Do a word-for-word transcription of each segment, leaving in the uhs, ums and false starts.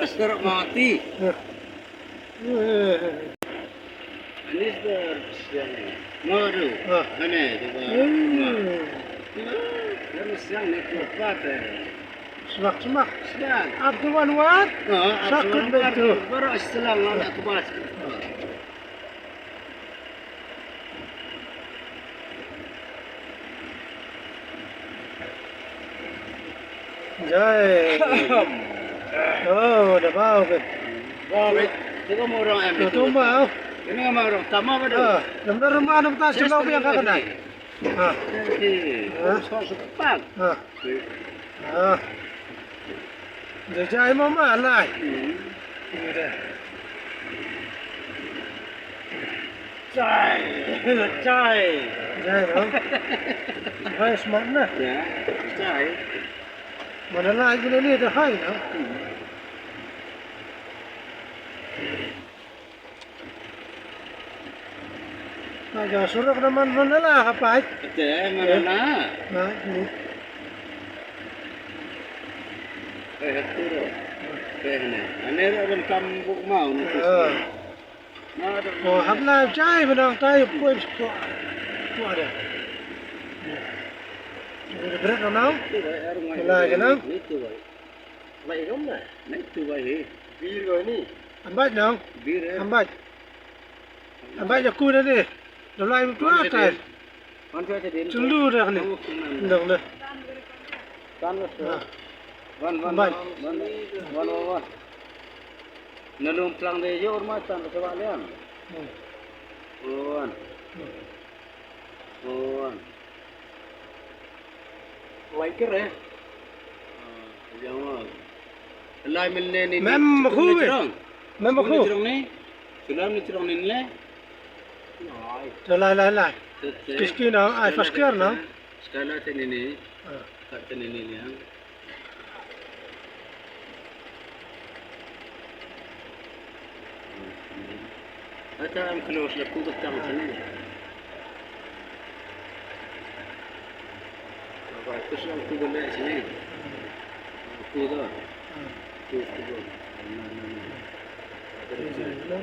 Serok mati. Anis ber siang. Madu. Ah. Ane, coba. Hmm. Lalu siang ni kuat, eh. Semak, semak. Siang. Abdul Anwar. Ah, Abdul Sakit Anwar. Betul. Baru selang anak kebas. Ah. Jai. Oh, da bau ke. Bau ke. Tu ka murang em. Tu tu mau. Ini ka murang tama ba tu. Ah, namda rumah namda selau biang ka kenai. Ah. Okey. Ah. Sok sepak. Ah. Ah. Jai jai mama lai. Hmm. Ni dah. Jai. Jai. Jai, no? Jai smart na. Ya, jai. Mana lai guna ni dah hai, no? Hmm. Na ja surok na man, man la ka pait. Te man la. Na ni. Eh, tu ro. Eh, ne. Ane ro ron kam buk mau ni. Ah. Na ro. Oh, hab la jai benang tai poi poi. Tu ada. Ni berat na. Tu bai, arung mai. La kenang. Ni tu bai. Mai rom na. Ni tu bai he. Bir ko ni. Ambat nang. Bir he. Ambat. Ambat ya ku na ni. Dolai tu atai. Wan tu atai din. Chulu dah ni. Dong dah. Tan lo. Ah. Wan wan wan wan wan wan. Nalung plang de yo rumah tan lo sebab lian. Hmm. Wan. Hmm. Wan. Lai kere. Ah, jangan. Lai milne ni. Mem khu. Mem khu. Ni jrong ni. Sulam ni jrong ni le. Lai lai lai. Kiski na ai first year na. Skala te ni ni. Ah. Kat te ni ni ni. Ata am close la ku tang sini. Apa kus la ku benda sini. Ku tu. Ku tu. Nah, nah, nah. Ada di sini.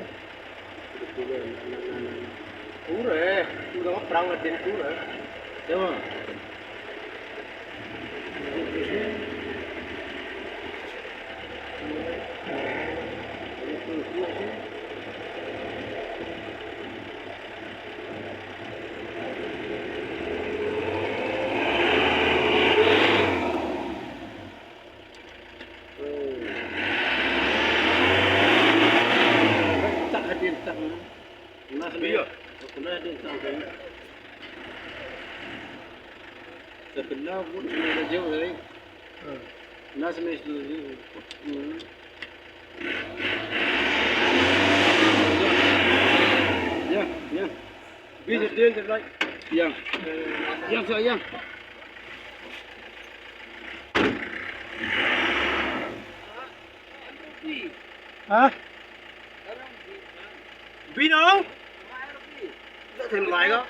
Pura, pura perang adin pura. Tengok. Tak hadir tak. Nah, iya. Aku lah hadir tak. Sebelah pun sudah jauh dari. Nah, sini sudah jauh. Hmm. Ya, ya. Bisa dia terbaik. Yang. Yang, yang. Hah? Bi nong? Za them lai ko.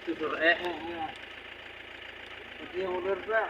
Tu suruh eh. Dia ular dah.